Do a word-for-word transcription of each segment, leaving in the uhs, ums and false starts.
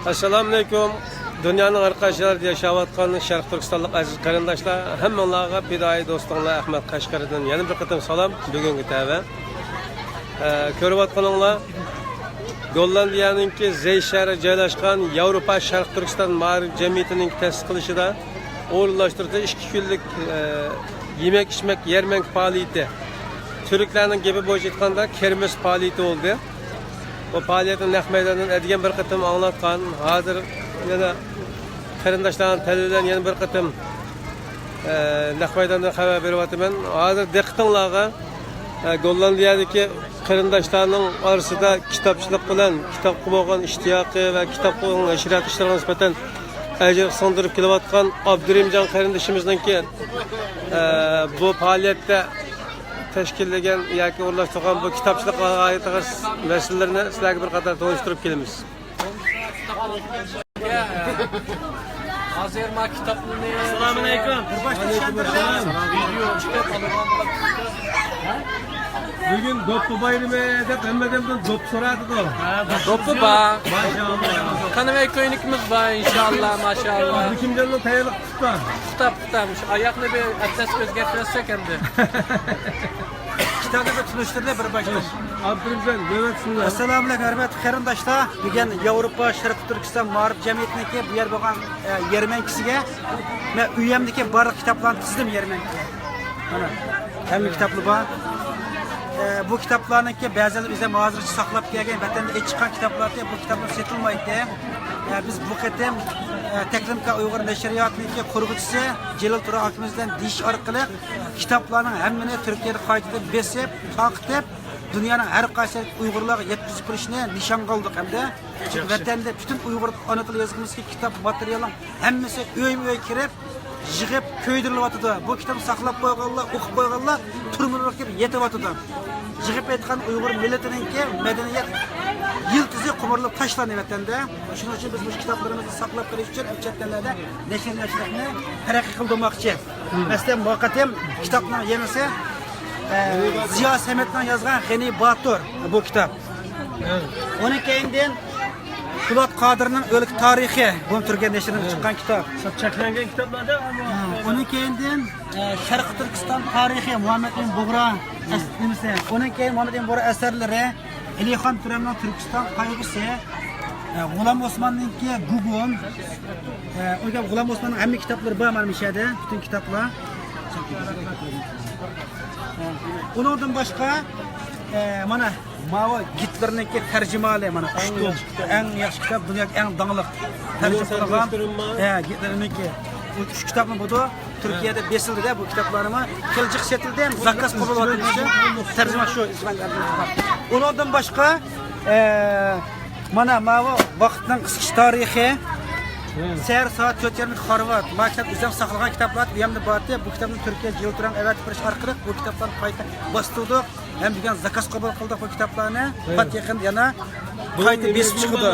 ئەسسالامۇئەلەيكۇم. دۇنيانىڭ ھەر قايسى يەرلىرىدە ياشاۋاتقان شەرقىي تۈركىستانلىق ئەزىز قېرىنداشلار، ھەممىڭلارغا پىدائىي دوستۇڭلار ئەخمەت قەشقەردىن يەنە بىر قېتىم سالام. بۈگۈنكى تەۋە، ئە، كۆرۈۋاتقىنىڭلار، گوللاندىيەنىڭكى زەي شەھىرىگە جايلاشقان ياۋروپا شەرقىي تۈركىستان مائارىپ جەمئىيىتىنىڭ تەسىس قىلىشىدا ئورۇنلاشتۇرۇلغان ئىككى كۈنلۈك، ئە، يېمەك-ئىچمەك يەرمەنكە پائالىيىتى، تۈركلەرنىڭ گېپى بويىچە ئېيتقاندا، كىرمىس پائالىيىتى بولدى. بۇ پائالىيەتنى نەق مەيداندىن ئەتىگەن بىر قېتىم ئاڭلاتقان، ھازىر يەنە قېرىنداشلارنىڭ تەلىپى بىلەن يەنە بىر قېتىم، ئە، نەق مەيداندىن خەۋەر بېرىۋاتىمەن. ھازىر دىققىتىڭلارغا، ئە، گوللاندىيەدىكى قېرىنداشلارنىڭ ئارىسىدا كىتابچىلىق بىلەن كىتابقا بولغان ئىشتىياقى ۋە كىتابقا بولغان نەشرىيات ئىشلىرىغا نىسبەتەن ئەجىر سىڭدۈرۈپ كېلىۋاتقان ئابدۇرېھىمجان قېرىندىشىمىزنىڭكى، ئە، بۇ پائالىيەتتە تەشكىللىگەن ياكى ئورۇنلاشتۇرغان بۇ كىتابچىلىققا ئائىت مەسىلىلىرىنى سىلەرگە بىر قاتار تونۇشتۇرۇپ كېلىمىز. ھازىر ما كىتابنى. ئەسسالامۇئەلەيكۇم. ۋەئەلەيكۇمئەسسالام. ۋىدېو چىقىپ ئالغان. بۈگۈن دوپپا بايرىمى دەپ ھەممىدىن دوپپا سوراۋاتىدۇ. دوپپا بار. ماشائاللا. قېنى ۋە كۆينىكىمىز بار، ئىنشائاللا، ماشائاللا. بىكىمجاننىڭ تەييارلىق پۇختا. پۇختا، پۇختا. مۇشۇ ئاياقنى بىر ئەتلەسكە ئۆزگەرتىۋەتسەك ئەمدى. كىتابنى بىر تونۇشتۇرىلى بىر باشتا. ئابدۇرېھىم، نۆۋەت سىزدە. ئەسسالامۇئەلەيكۇم، ھۆرمەتلىك قېرىنداشلار. بۈگۈن ياۋروپا شەرقىي تۈركىستان مائارىپ جەمئىيىتىنىڭكى بۇ يەر بولغان، ئە، يەرمەنكىسىگە مەن ئۆيۈمدىكى بارلىق كىتابلارنى تىزدىم يەرمەنكىگە. مانا، ھەممە كىتابلار بار. ئە، بۇ كىتابلارنىڭكى بەزىلىرى ئۆزۈم ھازىرغىچە ساقلاپ كەلگەن، ۋەتەندە ئېچىققان كىتابلار، بۇ كىتابلار سېتىلمايتتى. ئە، بىز بۇ قېتىم، ئە، تەكلىمكار ئۇيغۇر نەشرىياتىنىڭكى قۇرغۇچىسى جېلىل تۇرا ئاكىمىز بىلەن دېيىش ئارقىلىق كىتابلارنىڭ ھەممىنى تۈركىيەدە قايتىدىن بېسىپ، تارقىتىپ، دۇنيانىڭ ھەر قايسى ئۇيغۇرلارغا يەتكۈزۈپ بېرىشنى نىشانغا ئالدۇق ھەمدە چۈنكى ۋەتەندە پۈتۈن ئۇيغۇر ئانا تىل يېزىقىمىزدىكى كىتاب ماتېرىيالنىڭ ھەممىسى ئۆيمۇ ئۆي كىرىپ، يىغىپ كۆيدۈرۈلۈۋاتىدۇ. بۇ كىتابنى ساقلاپ قويغانلار، ئوقۇپ قويغانلار تۈرمىلەرگە كىرىپ يېتىۋاتىدۇ. يىغىپ ئېيتقان ئۇيغۇر مىللىتىنىڭكى مەدەنىيەت يىلتىزى قومۇرۇلۇپ تاشلاندى ۋەتەندە. شۇنىڭ ئۈچۈن بىز مۇشۇ كىتابلىرىمىزنى ساقلاپ قېلىش ئۈچۈن چەت ئەللەردە نەشر، نەشرىياتنى تەرەققىي قىلدۇرماقچى. مەسىلەن، بۇ قېتىم كىتابنىڭ يېڭىسى، ئە، زىيا سەمەتنىڭ يازغان غېنى باتۇر بۇ كىتاب. ئۇنىڭ كەينىدىن پولات قادىرنىڭ ئۆلكە تارىخى، بۇ تۈركىيە نەشرىدىن چىققان كىتاب. سەپ چەكلەنگەن كىتابلاردا ئەمما. ھە، ئۇنىڭ كەينىدىن، ئە، شەرقىي تۈركىستان تارىخى، مۇھەممەد ئىمىن بۇغرا ئەس-، نېمىسى. ئۇنىڭ كەينىدىن مۇھەممەد ئىمىن بۇغرا ئەسەرلىرى، ئېلىخان تۈرەمنىڭ تۈركىستان قايغۇسى، ئە، غۇلام ئوسماننىڭكى گۇگۇم، ئە، ئۇنىڭ كەينىدىن غۇلام ئوسماننىڭ ھەممە كىتابلىرى بار مانا مۇشۇ يەردە، پۈتۈن كىتابلار. ئۇنىڭدىن باشقا، ئە، مانا ماۋۇ گىتلېرنىڭكى تەرجىمىھالى، مانا ئۈچ توم. ئەڭ ياخشى كىتاب، دۇنيادىكى ئەڭ داڭلىق تەرجىمە قىلغان، ھە، گىتلېرنىڭكى. بۇ ئۈچ كىتابمۇ بۇدۇ. تۈركىيەدە بېسىلدى-دە بۇ كىتابلارمۇ. خېلى جىق سېتىلدى، ھەم زاكاز قوبۇل بولۇۋاتىدۇ. تەرجىمە شۇ ئىسمەن. ئۇنىڭدىن باشقا، ئە، مانا ماۋۇ ۋاقىتنىڭ قىسقىچە تارىخى. سەھەر سائەت تۆت يېرىمدە خارۋارد. ما كىتاب ئۆزۈم ساقلىغان كىتابلار بۇ يەردە بارتى. بۇ كىتابنى تۈركىيە جىلتۇران ئەۋەتىپ بېرىش ئارقىلىق بۇ كىتابلارنى قايتا باستۇردۇق. ھەم بۈگۈن زاكاز قوبۇل قىلدۇق بۇ كىتابلارنى. پات يېقىندا يەنە قايتا بېسىپ چىقىدۇ.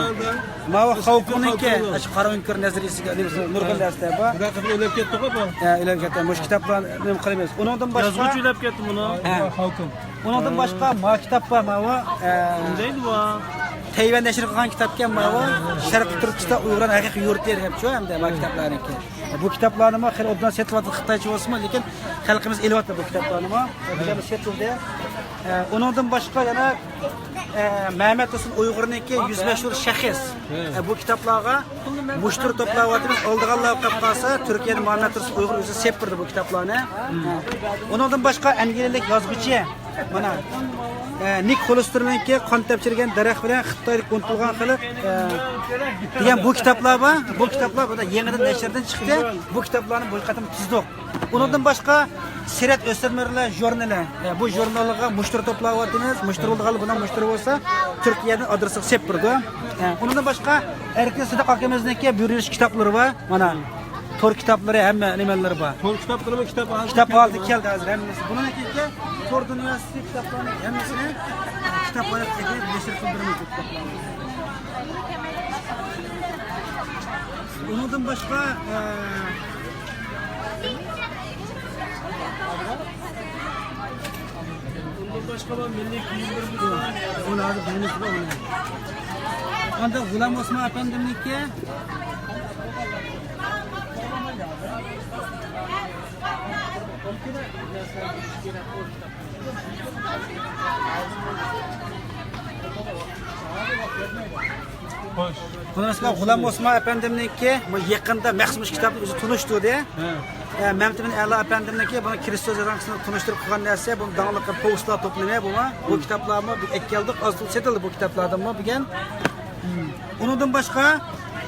ماۋۇ خاۋكوڭنىڭكى، ئاشۇ قارا ئۆڭكۈر نەزەرىيىسىگە نۇرغۇن دەرسلەر بار. بۇ ھەققىدە ئۆلۈپ كەتتىغۇ بۇ. ھە، ئۆلۈپ كەتتى. مۇشۇ كىتابلارنى نېمە قىلىمىز. ئۇنىڭدىن باشقا، يازغۇچى ئۆلۈپ كەتتى بۇنىڭ. ھە. خاۋكوڭ. ئۇنىڭدىن باشقا ما كىتاب بار، ماۋۇ، ئە، تەيۋەن نەشر قىلغان كىتابكەن ماۋۇ. شەرقىي تۈركىستان ئۇيغۇرلارنىڭ ھەقىقىي يۇرتى دەپچۇ، ھەمدە ما كىتابلارنىڭكى. بۇ كىتابلارنىمۇ خېلى ئوبدان سېتىلىۋاتىدۇ، خىتايچە بولسىمۇ، لېكىن خەلقىمىز ئېلىۋاتىدۇ بۇ كىتابلارنىمۇ. بۇ يەردە سېتىلدى. ئە، ئۇنىڭدىن باشقا يەنە، ئە، مەمەت ھۈسەن ئۇيغۇرنىڭكى يۈز مەشھۇر شەخس. ئە، بۇ كىتابلارغا مۇشتەرى توپلاۋاتىمىز، ئالىدىغانلار بولۇپ قالسا، تۈركىيەدە مەمەت ھۈسەن ئۇيغۇر ئۆزى سېلىپ بېرىدۇ بۇ كىتابلارنى. ئە، ئۇنىڭدىن باشقا ئەنگلىيەلىك يازغۇچى، مانا، ئە، نىك خولستېرنىڭكى قان تەپشۈرگەن دەرەخ بىلەن خىتايلىق ئۇنتۇلغان خەلق، ئە، دېگەن بۇ كىتابلار بار. بۇ كىتابلار بۇ يېڭىدىن نەشردىن چىقتى. بۇ كىتابلارنى بۇ قېتىم تىزدۇق. ئۇنىڭدىن باشقا سىرەت ئۆسمۈرلەر ژۇرنىلى. ئە، بۇ ژۇرنالغا مۇشتەرى توپلاۋاتىمىز. مۇشتەرى بولىدىغانلار بۇنىڭ مۇشتەرى بولسا، تۈركىيەدىن ئادرېسىغا سېلىپ بېرىدۇ. ئە، ئۇنىڭدىن باشقا ئەركىن سىدىق ئاكىمىزنىڭكى بۇيرۇلۇش كىتابلىرى بار. مانا، تور كىتابلىرى، ھەممە نېمىلىرى بار. تور كىتابلىرىمۇ كىتاب ھازىر كىتاب ھالىتىگە كەلدى ھازىر ھەممىسى. بۇنىڭكى تور دۇنياسى كىتابلارنىڭ ھەممىسىنى كىتاب ھالىتىگە نەشر قىلدۇرىمىز بۇ كىتابلارنى. ئۇنىڭدىن باشقا، ئە، ئۇنىڭدىن باشقا بار مىللىي كىيىملىرىمىز بار. ئۇنى ھازىر بىلمەيسىز بۇ ئۇنى. ئاندىن غۇلام ئوسمان ئەپەندىمنىڭكى. بۇنىڭ ئىسمى غۇلام ئوسمان ئەپەندىمنىڭكى، بۇ يېقىندا مەخسۇس كىتابنى ئۆزى تونۇشتۇردى. ھە. ئە، مەمتىمىن ئەلا ئەپەندىمنىڭكى بۇنى كىرىستوس يازغانلىقىنى تونۇشتۇرۇپ قىلغان نەرسە، بۇ داڭلىق پوۋېستلار توپلىمى بۇ. بۇ كىتابلارمۇ بۇ ئەكەلدۇق، ئاز تولا سېتىلدى بۇ كىتابلاردىنمۇ بۈگۈن. ئۇنىڭدىن باشقا،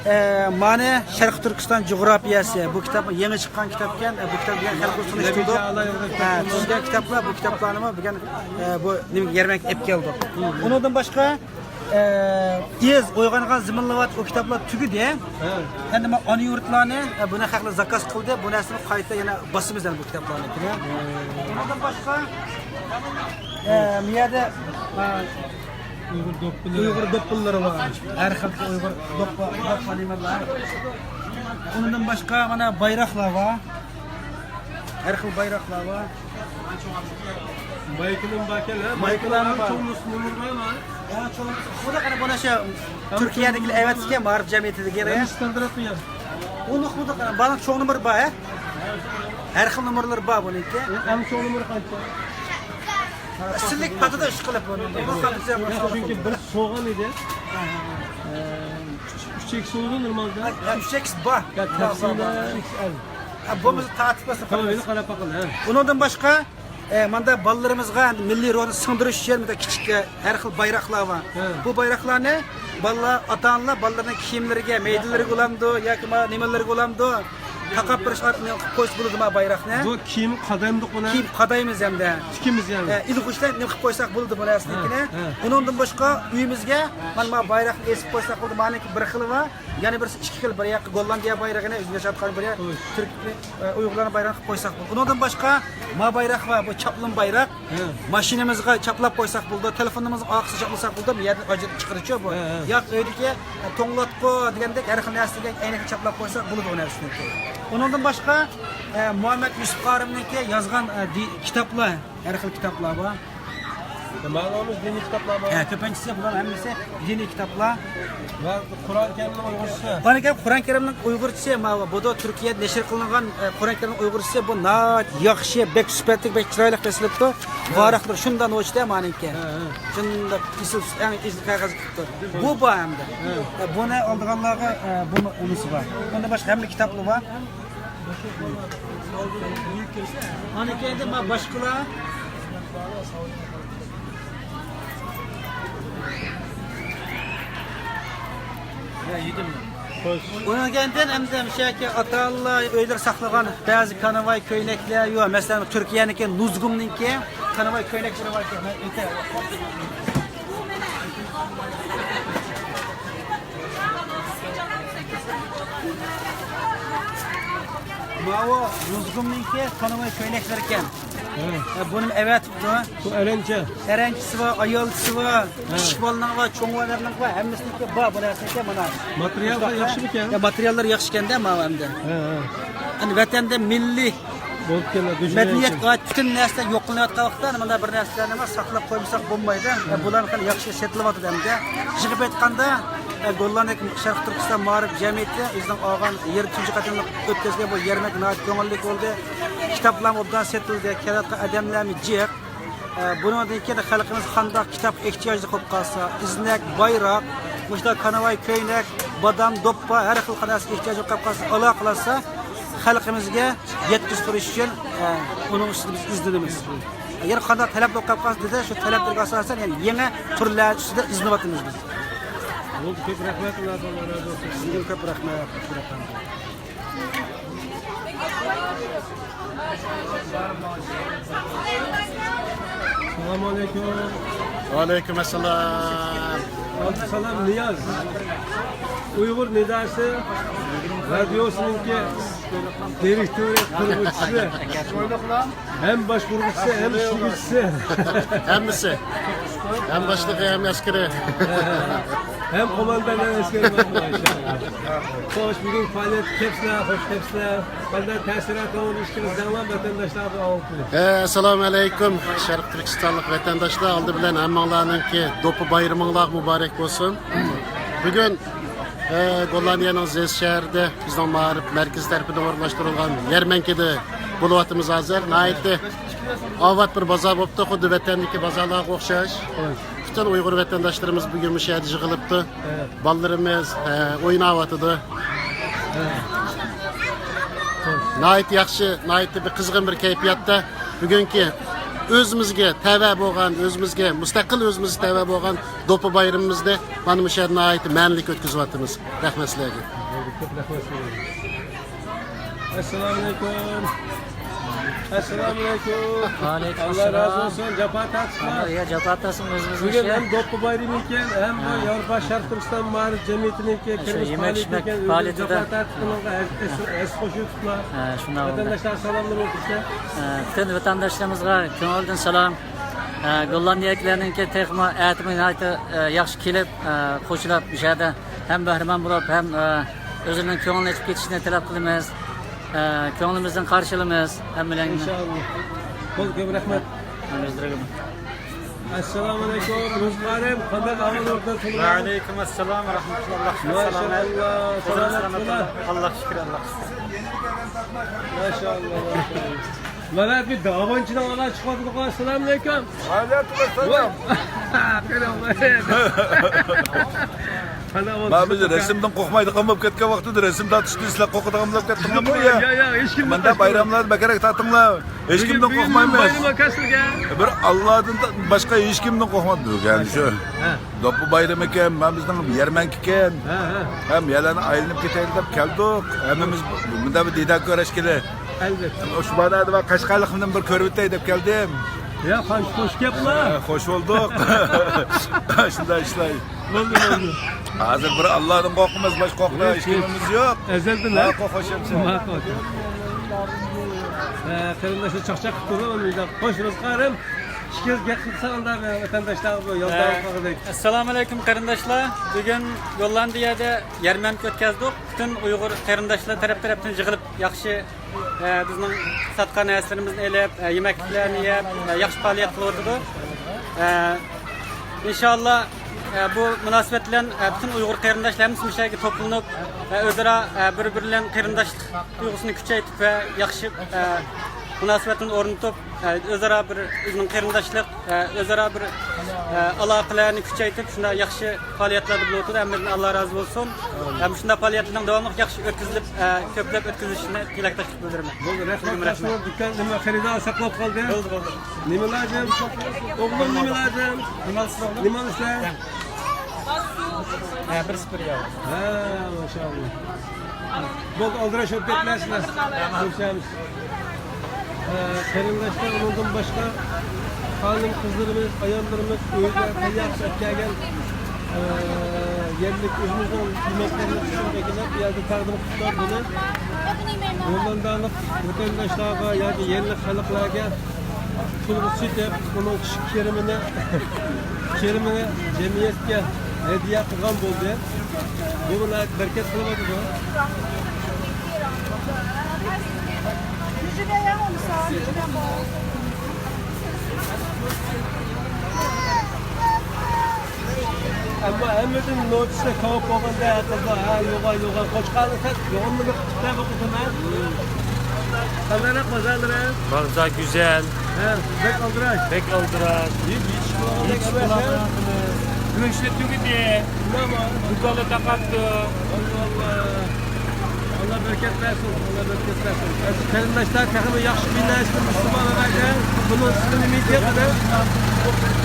ئە، مانا شەرقىي تۈركىستان جۇغراپىيەسى، بۇ كىتاب يېڭى چىققان كىتابكەن، ئە، بۇ كىتاب بىلەن خەلقنى تونۇشتۇردۇق. ھە، تۈزگەن كىتابلار، بۇ كىتابلارنىمۇ بۈگۈن، ئە، بۇ نېمە يەرمەنكىگە ئەپ كەلدۇق. ئۇنىڭدىن باشقا، ئە، ئىز ئويغانغان زېمىنلار بۇ كىتابلار تۈگىدى. ھە. ئەمدى مانا ئانا يۇرتلارنى، ئە، بۇنى خەقلەر زاكاز قىلدى، بۇ نەرسىنى قايتا يەنە باسىمىز يەنە بۇ كىتابلارنىڭكىنى. ئۇنىڭدىن باشقا، ئە، بۇ يەردە، ئە، ئۇيغۇر دوپپىلىرى. ئۇيغۇر دوپپىلىرى بار. ھەر خىل ئۇيغۇر دوپپا، دوپپا نېمىلەر. ئۇنىڭدىن باشقا مانا بايراقلار بار. ھەر خىل بايراقلار بار. مايكىلىم باركەن، ھە؟ مايكىلار مايكىلار بار. چوڭ نومۇر بارمۇ؟ ھە، چوڭ نومۇر. خۇدا قانا بۇ نەشە تۈركىيەدىكى ئەۋەتكەن مائارىپ جەمئىيىتىگە. ھەممىسى تەندىرەتمۇ يا؟ ئۇنىڭ خۇدا قانا، بارنىڭ چوڭ نومۇرى بار، ھە؟ ھەر خىل نومۇرلىرى بار بۇنىڭكى. ئەڭ چوڭ نومۇرى قانچە؟ سىلىك پاتىدا ئىش قىلىپ بۇنى. چۈنكى بىر سوغان ئىدى. ئۈچ ئېكس بولىدۇ نورمالدا. ھە، ئۈچ ئېكس بار. يا، بار، بار، تەپسىلە بار. ئۈچ ئېكس ئەل. ھە، بولمىسا تارتىپ بەرسە تامام، قىلىمىز. قاراپ باقىلى، ھە. ئۇنىڭدىن باشقا، ئە، ماندا بالىلىرىمىزغا مىللىي روھنى سىڭدۈرۈش ئۈچۈن مۇنداق كىچىك، ئە، ھەر خىل بايراقلار بار. ھە. بۇ بايراقلارنى بالىلار، ئاتا-ئانىلار بالىلىرىنىڭ كىيىملىرىگە، مەيدىلىرىگە بولامدۇ ياكى ما نېمىلىرىگە بولامدۇ، تاقاپ بېرىش ئارقىلىق نېمە قىلىپ قويسا بولىدۇ ما بايراقنى. بۇ كىيىم قادايمىدۇق بۇنى؟ كىيىم قادايمىز ھەمدە. تىكىمىز يەنى. ئە، ئىلغۇچلار نېمە قىلىپ قويساق بولىدۇ بۇ نەرسىنىڭكىنى. ھە، ھە. ئۇنىڭدىن باشقا ئۆيىمىزگە مانا ما بايراقنى ئېسىپ قويساق بولىدۇ. مانىڭكى بىر خىلى بار. يەنە بىرسى ئىككى خىل، بىر ياققا گوللاندىيە بايرىقىنى، ئۆزىمىز ياشاۋاتقان بىر ياق، خوش. تۈرك، ئە، ئۇيغۇرلارنىڭ بايرىقىنى قىلىپ قويساق بولىدۇ. ئۇنىڭدىن باشقا ما بايراق بار، بۇ چاپلىما بايراق. ھە. ماشىنىمىزغا چاپلاپ قويساق بولىدۇ، تېلېفونىمىزنىڭ ئارقىسىغا چاپلىساق بولىدۇ، بۇ يەردىن ئاجرىتىپ چىقىرىدۇ بۇ. ھە، ھە. ياق ئۆيدىكى، ئە، توڭلاتقۇ دېگەندەك ھەر خىل نەرسىگە ئەينەككە چاپلاپ قويساق بولىدۇ ئۇ نەرسىنىڭكى. ئۇنىڭدىن باشقا، ئە، مۇھەممەد يۈسۈپ قارىمنىڭكى يازغان، ئە، دى-، كىتابلار، ھەر خىل كىتابلار بار. ماڭىمىز دىنىي كىتابلار بار. ھە، كۆپىنچىسى بۇلار ھەممىسى دىنىي كىتابلار. ۋە قۇرئان كەرىمنىڭ ئۇيغۇرچىسى. قۇرئان كەرىم، قۇرئان كەرىمنىڭ ئۇيغۇرچىسى، ماۋۇ، بۇدا تۈركىيەدە نەشر قىلىنغان، ئە، قۇرئان كەرىمنىڭ ئۇيغۇرچىسى، بۇ ناھايىتى ياخشى، بەك سۈپەتلىك، بەك چىرايلىق بېسىلىپتۇ. ۋاراقلىرى شۇنداق نوچىدا مانىڭكى. ھە، ھە. شۇنداق ئېسىل، ئەڭ ئېسىل قەغەز چىقىپتۇ. بۇ بار ھەمدە. ھە. ئە، بۇنى ئالىدىغانلارغا، ئە، بۇنى ئۇنىسى بار. ئۇندىن باشقا ھەممە كىتابلار بار. ئاندىن كېيىن ما باشقىلار. خوش. ئۇنىڭ كېيىن ئەمدى مۇشۇ يەرگە ئاتا-ئانىلار ئۆيلىرى ساقلىغان بەزى كاناۋاي كۆينەكلەر، يو، مەسىلەن، تۈركىيەنىڭكى، نۇزگۇمنىڭكى كاناۋاي كۆينەكلىرى بار ئىكەن. ماۋۇ نۇزگۇمنىڭكى كاناۋاي كۆينەكلىرى ئىكەن. ھە. ھە، بۇنىمۇ ئەۋەتىپتۇ. بۇ ئەرەنچە. ئەرەنچىسى بار، ئايالچىسى بار، ھە. كىچىك بالىنىڭ بار، چوڭ بالىلارنىڭ بار، ھەممىسىنىڭكى بار بۇ نەرسىكەن مانا. ماتېرىياللار ياخشىمىكەن؟ يا، ماتېرىياللار ياخشىكەن-دە ماۋۇ ئەمدى. ھە، ھە. ئەمدى ۋەتەندە مىللىي بولۇپ كەلدى، مەدەنىيەت، پۈتۈن نەرسىلەر يوق قىلىنىۋاتقان ۋاقىتتا، مانا بىر نەرسىلەرنى ساقلاپ قويمىساق بولمايدۇ. ھە. بۇلار خېلى ياخشى سېتىلىۋاتىدۇ ئەمدى. يىغىپ ئېيتقاندا، ئە، گوللاندىيە شەرقىي تۈركىستان مائارىپ جەمئىيىتى ئۆزىنىڭ ئالغان يىگىرمە تۆتىنچى قېتىملىق ئۆتكۈزگەن بۇ يەرمەنكە ناھايىتى كۆڭۈللۈك بولدى. كىتابلارمۇ ئوبدان سېتىلدى، كېلىۋاتقان ئادەملەرمۇ جىق. ئە، بۇنىڭدىن كېيىن خەلقىمىز قانداق كىتابقا ئېھتىياجلىق بولۇپ قالسا، ئىزنەك، بايراق، مۇشۇنداق كاناۋاي كۆينەك، بادام، دوپپا، ھەر خىل نەرسىگە ئېھتىياجلىق بولۇپ قالسا، ئالاقىلەشسە، خەلقىمىزگە يەتكۈزۈپ بېرىش ئۈچۈن، ئە، ئۇنىڭ ئۈستىدە بىز ئىزدىنىمىز. يەنە قانداق تەلەپ بولۇپ قالسا دېسە، شۇ تەلەپلەرگە ئاساسەن، يەنە يېڭى تۈرلەر ئۈستىدە ئىزدىنىۋاتىمىز بىز. بولدى، كۆپ رەھمەت، ئاللا رازى بولسۇن. سىزگە كۆپ رەھمەت، كۆپ رەھمەت. ئەسسالامۇ ئەلەيكۇم. ۋەئەلەيكۇم ئەسسالام. ئەسسالام، نىياز. ئۇيغۇر نىداسى رادىيوسىنىڭكى دىرېكتورى، قۇرغۇچىسى. ھەم باشقۇرغۇچىسى، ھەم ئىشلىگۈچىسى. ھەممىسى. ھەم باشلىقى، ھەم ئەسكىرى. ھەم قوماندان، ھەم ئەسكىرى. ماشائاللاھ. خوش، بۈگۈن پائالىيەتكە كەپسىلەر، خوش كەپسىلەر. قانداق تەسىراتىڭلارنى ئىشكىرىزدەڭلار ۋەتەنداشلارغا ئاڭلىتىلى. ئەسسالامۇ ئەلەيكۇم، شەرقىي تۈركىستانلىق ۋەتەنداشلار. ئالدى بىلەن ھەممىڭلارنىڭكى دوپپا بايرىمىڭلار مۇبارەك بولسۇن. بۈگۈن، ئە، گوللاندىيەنىڭ زېس شەھىرىدە بىزنىڭ مائارىپ مەركىزى تەرىپىدىن ئورۇنلاشتۇرۇلغان يەرمەنكىدە بولۇۋاتىمىز ھازىر. ناھايىتى ئاۋات بىر بازار بوپتۇ، خۇددى ۋەتەندىكى بازارلارغا ئوخشاش. پۈتۈن ئۇيغۇر ۋەتەنداشلىرىمىز بۈگۈن مۇشۇ يەردە يىغىلىپتۇ. بالىلىرىمىز، ئە، ئويناۋاتىدۇ. ناھايىتى ياخشى، ناھايىتى بىر قىزغىن بىر كەيپىياتتا بۈگۈنكى ئۆزىمىزگە تەۋە بولغان، ئۆزىمىزگە مۇستەقىل، ئۆزىمىزگە تەۋە بولغان دوپپا بايرىمىمىزنى مانا مۇشۇ يەردە ناھايىتى مەنىلىك ئۆتكۈزۈۋاتىمىز. رەھمەت سىلەرگە. كۆپ رەھمەت سىلەرگە. ئەسسالامۇئەلەيكۇم. ئەسسالامۇئەلەيكۇم. ۋەئەلەيكۇم ئاللا ئاسسالام. رازى بولسۇن. جاپا تارتىپسىلەر. يا، جاپا تارتسۇن ئۆزىمىزنىڭ بۈگۈن ئىشى. ھەم دوپپا بايرىمى ئىكەن، ھەم بۇ ھە. ياۋروپا شەرقىي تۈركىستان مائارىپ جەمئىيىتىنىڭكى شۇ كۈندۈز يېمەك پائالىيىتى ئىچمەك ئىكەن. ئۆزىنىڭ پائالىيىتىدە. جاپا تارتىپ، بۇنىڭغا ھەس-، ھەس-، ھەسسە قوشۇۋېتىپلا. ھە، شۇنداق بولدى. ۋەتەنداشلارغا سالاملىرىمنى ئوتۇشتا. ھە، پۈتۈن ۋەتەنداشلىرىمىزغا كۆڭۈلدىن سالام. ھە، گوللاندىيەلىكلەرنىڭكى تېخىمۇ ئەتىمۇ ناھايىتى، ھە، ياخشى كېلىپ، ھە، قوشۇلۇپ، مۇشۇ يەردە ھەم بەھرىمەن بولۇپ، ھەم، ھە، ئۆزىنىڭ كۆڭلىنى ئېچىپ كېتىشىنى تەلەپ قىلىمىز. ھە، كۆڭلىمىزدىن قارشى ئالىمىز ھەممىلەرنى. ئىنشائاللا. بولدى، كۆپ رەھمەت. ئەسسالامۇئەلەيكۇم، رىزقارىم، قانداق ئەھۋال ئورنىدا تۇرۇڭ؟ ۋەئەلەيكۇم ئەسسالام ۋە رەھمەتۇللا، ئاللا شۈكۈر، سالامەت. ماشائاللا، سالامەت بولۇڭ. ئاللا شۈكۈر، ئاللا شۈكۈر. ماشائاللا، ماشائاللا. مانا بىر داۋانچىنىڭ ئالا چىقىۋاتىدىغۇ، ئەسسالامۇئەلەيكۇم. ۋەئەلەيكۇم ئەسسالام. مانا بىز رەسىمدىن قورقمايدىغان بولۇپ كەتكەن ۋاقتىدا رەسىم تارتىشنى سىلەر قورقىدىغان بولۇپ كەتتىڭلارمۇ يا؟ يا، يا، ھېچكىم مۇنداق بايراملاردا بەكرەك تارتىڭلار. ھېچكىمدىن قورقمايمىز. بىر ئاللادىن باشقا ھېچكىمدىن قورقمايمىز. يەنى شۇ ھە. دوپپا بايرىمىكەن، مانا بىزنىڭ يەرمەنكىكەن. ھە، ھە. ھەم يەرلەرنى ئايلىنىپ كېتەيلى دەپ كەلدۇق. ھەممىمىز مۇنداق بىر دىدار كۆرۈشكىلى. ئەلۋەتتە. شۇ مانادا قەشقەرلىق بىلەن بىر كۆرۈۋېتەي دەپ كەلدىم. يا، قانچە خوش گەپلا. ھە، خوش بولدۇق. شۇنداق ئىشلار. بولدى، بولدى. ھازىر بىر ئاللادىن قورقىمىز، باشقا قورقىدىغان ھېچ كىمىمىز يوق. ئەزەلدىن، ھە؟ ھە، قورقۇش يوق. ماقۇل. ھە، قېرىنداشلار چاقچاق قىپتۇ، مانا خوش رىزقارىم. ئىككىڭىز گەپ قىلسا ئۇنداق ۋەتەنداشلار بۇ يولدا ھە. قالغۇدەك. ئەسسالامۇئەلەيكۇم قېرىنداشلار. بۈگۈن گوللاندىيەدە يەرمەنكە ئۆتكەزدۇق. پۈتۈن ئۇيغۇر قېرىنداشلار تەرەپ-تەرەپتىن يىغىلىپ ياخشى ئە، بىزنىڭ ساتقان نەرسىلىرىمىزنى ئېلىپ، ئە، يېمەكلىكلەرنى يەپ، ئە، ياخشى پائالىيەت قىلىۋاتىدۇ. ئە، ئىنشائاللا، ئە، بۇ مۇناسىۋەت بىلەن، ئە، پۈتۈن ئۇيغۇر قېرىنداشلىرىمىز مۇشۇ يەرگە توپلىنىپ، ئە، ئۆزئارا، ئە، بىر-بىرى بىلەن قېرىنداشلىق تۇيغۇسىنى كۈچەيتىپ ۋە ياخشى، ئە، مۇناسىۋەتنى ئورنىتىپ، ئە، ئۆزئارا بىر ئۆزىنىڭ قېرىنداشلىق ئە، ئۆزئارا بىر، ئە، ئالاقىلەرنى كۈچەيتىپ، شۇنداق ياخشى پائالىيەتلەردە بولۇۋاتىدۇ. ھەممىدىن ئاللا رازى بولسۇن. ھەم شۇنداق پائالىيەتلەرنىڭ داۋاملىق ياخشى ئۆتكۈزۈلۈپ، ئە، كۆپلەپ ئۆتكۈزۈلۈشىنى تىلەكداشلىق بىلدۈرىمەن. بولدى، رەھمەت. دۈكان نېمە خېرىدار ساقلاپ قالدى. بولدى، بولدى. نېمە لازىم؟ ئوغلۇم نېمە لازىم؟ نېمە ئالىسىز، ئوغلۇم؟ نېمە ئالىسىز؟ ھە، بىرسى بىر ياۋ. ھە، ماشائاللا. بولدى، ئالدىراش ئۆتۈپ كەتمەسىلەر. كۆرۈشەرمىز. ئە، قېرىنداشلار، ئۇنىڭدىن باشقا خانىم-قىزلىرىمىز، ئاياللىرىمىز ئۆيدە تەييار قىلىپ كەلگەن، ئە، يەرلىك ئۆزىمىزنىڭ يېمەكلىرىنى پىشۇرۇپ ئەكېلىپ، بۇ يەردە تەقدىم قىلىپ بۇنى گوللاندىيەلىك ۋەتەنداشلارغا ياكى يەرلىك خەلقلەرگە پۇلغا سېتىپ، ئۇنىڭ كىرىمىنى، كىرىمىنى جەمئىيەتكە ھەدىيە قىلغان بولدى. بۇ ناھايىتى بەرىكەت قىلىۋاتىدۇ. ئەمما ھەممىدىن نوچىسى كاۋاپ بولغاندا، قىزلار، ھە، يوغان، يوغان، قوچقارنى سەت يوغانمىدى قىپتە بۇ قىزىم، ھە؟ قانداقراق بازارلىرى؟ بازار گۈزەل. ھە، بەك ئالدىراش. بەك ئالدىراش. ھېچ، ھېچ بولغاندەك ئەمەس، ھە؟ گۆشلەر تۈگىدى. شۇنداقمۇ؟ دۇكانلار تاقاپتۇ. ئاللا، ئاللا. ئاللا بەرىكەت بەرسۇن، ئاللا بەرىكەت بەرسۇن. ئەزىز قېرىنداشلار، تېخىمۇ ياخشى كۈنلەر ئىچىدە مۇسۇلمان ئەمەسكەن. بۇنىڭ ئىسمى نېمە ئىكەن، قىزىم؟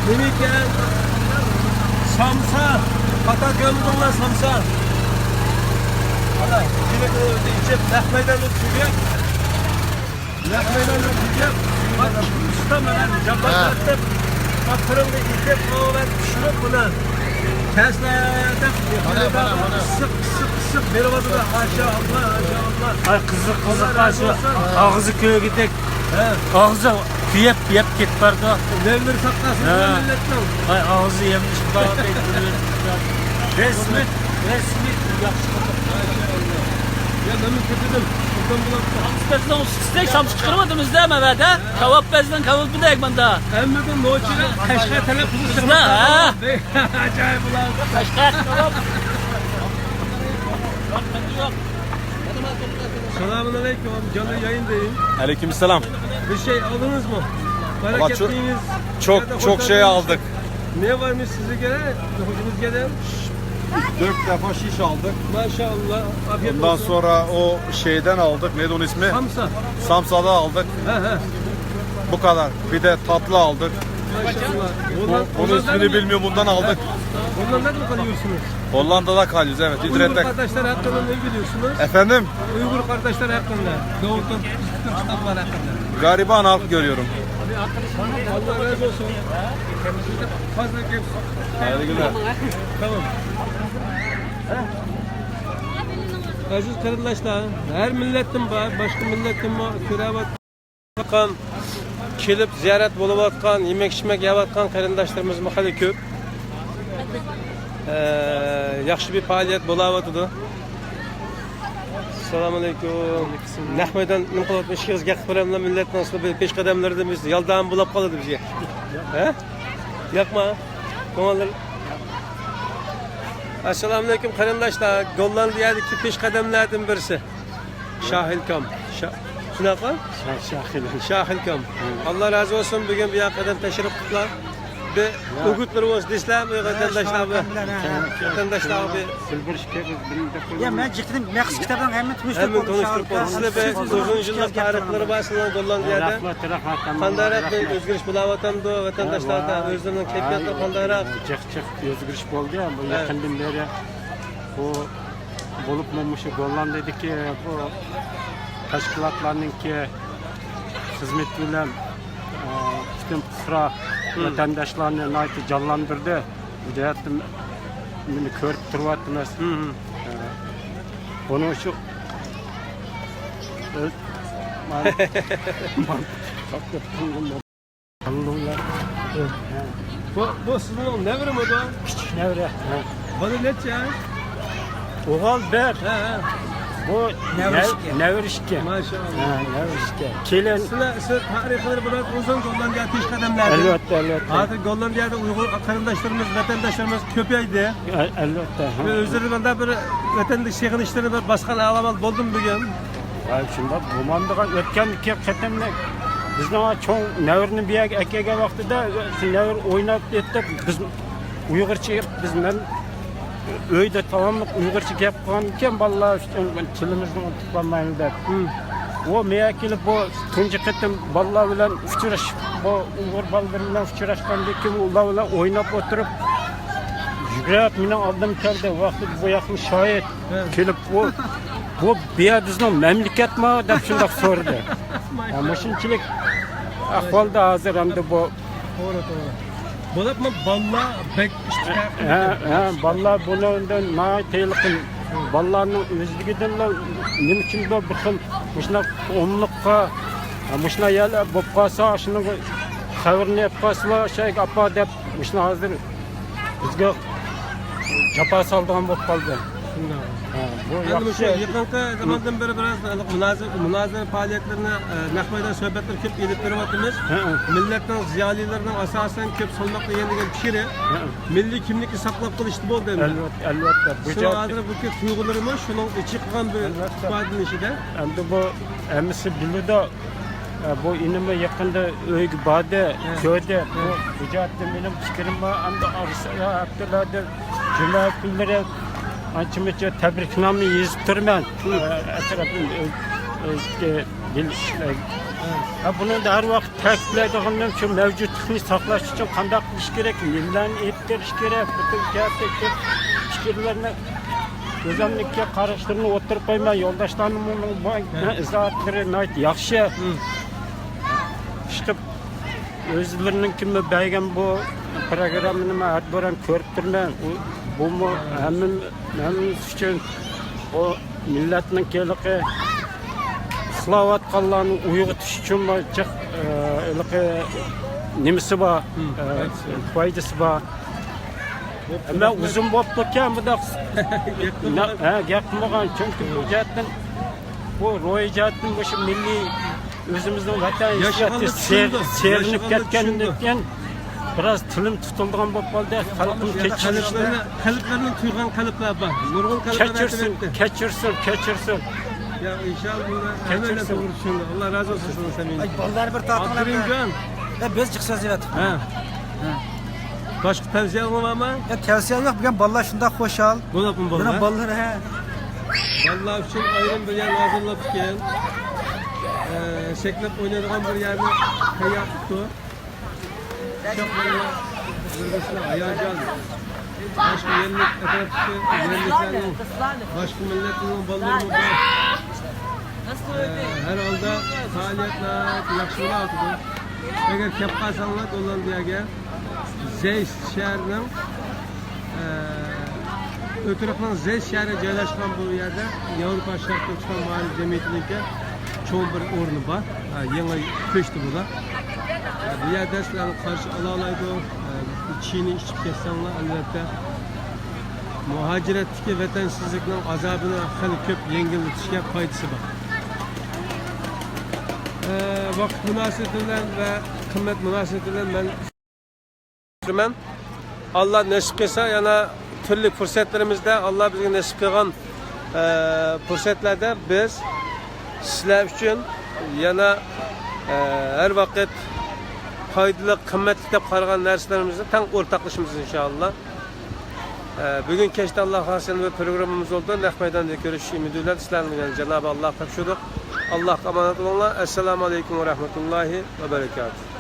نېمە ئىكەن؟ سامسا. خاتا كۆرمىدىڭلار، سامسا. ئانا، يېمەكنى ئۆزى ئىچىپ، نەق مەيداندا تۈگەپ. نەق مەيداندا تۈگەپ، ئۇستا مانا جاپا ھە. تارتىپ، پىرىڭنى ئېتىپ، ئاۋات پىشۇرۇپ، بۇنى كەسلەردە مانا، مانا، مانا. ئىسسىق، ئىسسىق، ئىسسىق بېرىۋاتىدۇ. ماشائاللا، ماشائاللا. ئاي، قىزىق، قىزىق، ئاللا رازى بولسۇن. ئاغزى كۆيگۈدەك. ھە. ئاغزى كۆيۈپ، كۆيۈپ كېتىپ بارىدۇ. نېمىلىرى ساقلاسۇن ھە. مىللەتنىڭ. ئاي، ئاغزى يەملىشىپ قالغاندەك. رەسمىي، رەسمىي ياخشى قىلدۇق. ماشائاللا. يا، نېمە كۆتۈردۈم؟ قىزدىن بولۇپ. سامسا بەزنىڭ ئۈستىدە سامسا چىقىرىۋاتىمىز-دە، مەۋەدە. كاۋاپ بەزنىڭ كاۋاپىدەك ماندا. ھەممىدىن نوچىنى قەشقەر تەلەپ قىلىش بىزدە، ھە. ئاجايىپ بولار. قەشقەر كاۋاپ. Selamun aleyküm, canlı yayındayım. Aleykümselam. Bir şey aldınız mı? Merak Valla çok, ettiğiniz çok, ya da çok şey hoşlandığınız aldık. Ne varmış size göre? Hoşunuza gelen? Üç dört defa şiş aldık. Maşallah. Afiyet Ondan olsun. sonra o şeyden aldık. Neydi onun ismi? Samsa. Samsa'da aldık. He he. Bu kadar. Bir de tatlı aldık. Maşallah. Bu, Bunlar, bunun bunlar ismini da mı? bilmiyorum. Bundan aldık. Bunlar nerede kalıyorsunuz? Hollanda'da kalıyoruz, evet. Uygur Utrecht'te. kardeşler hakkında ne biliyorsunuz? Efendim? Uygur kardeşler hakkında. Doğu Türk, Türkistanlılar hakkında. Gariban halk görüyorum. Allah razı olsun. Fazla gel. Hayırlı günler. Tamam. Aziz qarindoshlar, har millatdan bor, boshqa millatdan bor, ko'rayotgan, kelib ziyorat bo'layotgan, yemak-ichmak yeyotgan qarindoshlarimiz mahalli ko'p. Ee, yaxshi bir faoliyat bo'layotidi. Assalomu alaykum. Naq maydon nima qilyapti? Ishqilib gap qilib, millatning asli bir peshqadamlarida biz yordam bo'lib qoladi bizga. Ha? Yoqmi? Ko'ngillar. Assalomu alaykum qarindoshlar. Gollandiyadagi peshqadamlardan birisi. Şahilkam. Şa-, shunaqa? Şa-, Şahil. Şahilkam. Hı. Allah razı olsun. Bugün bir kadem teşrif kutlar. Bir ögütler olsun. Dişler mi? Vatandaşlar mı? Vatandaşlar bir. Bildirişke biz birinci Ya, men jiqdim, Maqsud kitobdan hamma tanishtirib Hamma tanishtirib qo'ydi. Sizlar bir uzun yillik tarixlari bor sizlarning Gollandiyada. Qandayroq bir o'zgarish bo'layotganmi vatandaşlarda? O'zlarining kayfiyatlari qandayroq? Jiq, jiq o'zgarish bo'ldi. Bu yaqindan beri bu bo'libmi, shu Gollandiyadagi bu tashkilotlarningki xizmati bilan, e, butun puqaro vatandoshlarni nihoyatda jonlantirdi. Bu jihatdan meni ko'rib turibsizlar. E, buning uchun o'z Alhamdulillah. Bu, bu sizning nevrimi bu? Kichik nevra. Ha. Buni necha? O'g'il bir. Ha, ha. Bu Nevra nev-, ikki. Nevra ikki. Mashallah. Ha, nevra ikki. Kelin. Sizlar, siz tarixlari bilan o'zim Gollandiya peshqadamlar. Albatta, albatta. Hozir Gollandiyada Uyg'ur qarindoshlarimiz, vatandoshlarimiz ko'paydi. Al-, albatta. Ha. Ve o'zlari bilan bir vatandosh yig'ilishlarida bir boshqa alomat bo'ldimi bugun? Vay, shundoq bo'lmadigan. O'tgan ikki qatimni bizni cho'ng navrni bu yerga kelgan vaqtida shu navr o'ynab etib, biz uyg'urcha gap, biz men uyda davomli uyg'urcha gap qilgan ekan, bolalar uchun tilimizni unutib qolmaylik deb. Hmm. U men kelib bu tunji qatim bolalar bilan uchrashib, bu uyg'ur bolalar bilan uchrashgandan keyin ular bilan o'ynab o'tirib, yugurib meni oldim keldi. Vaqtida bu yoqni shoir He. kelib, bu, bu bu yer bizning mamlakatmi deb shundoq so'radi. Ha, mushunchalik ahvolda hozir endi bu. To'g'ri, to'g'ri. Bo'libmi, bolalar bek ishtiyoq. Ha, ha, bolalar buni endi nihoyat qiyin. Bolalarning o'zligidan nima uchun bu bir xil mushunday o'mliqqa, mushunday yerlar bo'lib qolsa, shuni xabarini olib qolsalar, shu yerga opa deb, mushuni hozir bizga jafo soladigan bo'lib qoldi. Shundoq. Ha, bu Endi yaxshi. Shu yaqinqi zamondan beri biroz aniq munozir-, munozara faoliyatlarini, e, naq maydon suhbatlar ko'p ilib beryapmiz. Ha, ha. Millatning ziyolilarining asosan ko'p solmoqqa yengilgan fikri Ha. milliy kimlikni saqlab qolishda bo'ldi endi. Albatta, albatta. Bu Shuning jihat- hozir bu tuyg'ularimiz shuning ichi qilgan bir Albatta. ifodalanishida. Endi bu hammasi biladi. E, bu inimi yaqinda uyga bordi, He. ko'rdi. He. Bu, bu jihatda mening fikrim bor. Endi orsa haftalarda juma kunlari ancha-muncha tabriknoma yozib turman. Hı. E, atrofim o'z-, o'ziga bil-, e, He. ha, buni har vaqt ta'kidlaydiganim shu mavjudlikni saqlash uchun qanday qilish kerak, nimalarni ilish kerak, butun gapda ko'p fikrlarni, o'zimniki qarashlarimni o'ttirib qo'yman. Yo'ldoshlarimning bu He. izohatlari nihoyat yaxshi. Hı. Ishqilib, o'zlarining kimni bergan bu programmani men har doim ko'rib turman. U, bumi hamma, hammamiz uchun bu millatning keliqi uxlayotganlarni uyg'otish uchun bir jiq, e, iliqi nimasi bor, Hmm, e, foydasi. foydasi bor. Ammo uzun bo'lib turgan bundoq Gap qilmagan. Na-, ha, gap qilmagan. Chunki bu jihatdan, bu ro'yi jihatdan bu shu milliy o'zimizning vatan Yosh hissiyoti aholi ser-, tushundim. Yosh serinib aholi ketgandan tushundim. keyin biroz tilim tutildigan bo'lib qoldi. Xalqim kechirishdi. Qalblarni, qalblarni tuygan qalblar bor. Nurg'un qalblar Kechirsin, aytyapti. kechirsin, kechirsin. يا، ئىنشاللا، ھەممە نەرسە توغرا چۈشىنىدۇ. ئاللا رازى بولسۇن سېنىڭ. ئاي، بالىلار بىر تارتىڭلار. ئابدۇرېھىمجان. يا، بىز چىقسا يەتىپ. ھە. ھە. باشقا تەۋسىيەڭ بارمۇ؟ يا، تەۋسىيەم يوق. بۈگۈن بالىلار شۇنداق خۇشال. بولۇپمۇ بالىلار؟ بالىلار، ھە. بالىلار ئۈچۈن ئايرىم بىر يەر ھازىرلاپتىكەن. ئە، سەكرەپ ئوينايدىغان بىر يەرنى تەييار قىپتۇ. ئۇششاق بالىلار بىر-بىرسىنى ھاياجان، باشقا يەرلىك ئەتراپتىكى يەرلىكلەرنىڭ، باشقا مىللەتلەرنىڭ بالىلىرىمۇ بار. ئە، ھەر ھالدا پائالىيەتلەر ياخشى بولۇۋاتىدۇ. ئەگەر كەپ قالساڭلار گوللاندىيەگە، زەيس شەھىرىنىڭ، ئە، ئۆترۇقنىڭ زەيس شەھىرى جايلاشقان بۇ يەردە ياۋروپا شەرقىي تۈركىستان مائارىپ جەمئىيىتىنىڭكى چوڭ بىر ئورنى بار. ئە، يېڭى كۆچتى بۇلار. ئە، بۇ يەردە سىلەرنى قارشى ئالالايدۇ. ئە، چېيىنى ئىچىپ كەتسەڭلار، ئەلۋەتتە، مۇھاجىرەتتىكى ۋەتەنسىزلىكنىڭ ئازابىنى خېلى كۆپ يەڭگىللىتىشكە پايدىسى بار. ئە، ۋاقىت مۇناسىۋىتى بىلەن ۋە قىممەت مۇناسىۋىتى بىلەن مەن مەن، ئاللا نېسىپ قىلسا، يەنە تۈرلۈك پۇرسەتلىرىمىزدە، ئاللا بىزگە نېسىپ قىلغان، ئە، پۇرسەتلەردە بىز سىلەر ئۈچۈن يەنە، ئە، ھەر ۋاقىت پايدىلىق، قىممەتلىك دەپ قارىغان نەرسىلىرىمىزنى تەڭ ئورتاقلىشىمىز، ئىنشائاللا. ئە، بۈگۈن كەچتە، ئاللا خالىسا، بىر پروگراممىمىز بولىدۇ. نەق مەيداندا كۆرۈشۈش ئۈمىدى بىلەن سىلەرنى يەنە جانابى ئاللاغا تاپشۇردۇق. ئاللاغا ئامانەت بولۇڭلار. ئەسسالامۇ ئەلەيكۇم ۋە رەھمەتۇللاھى ۋە بەرىكاتۇھ.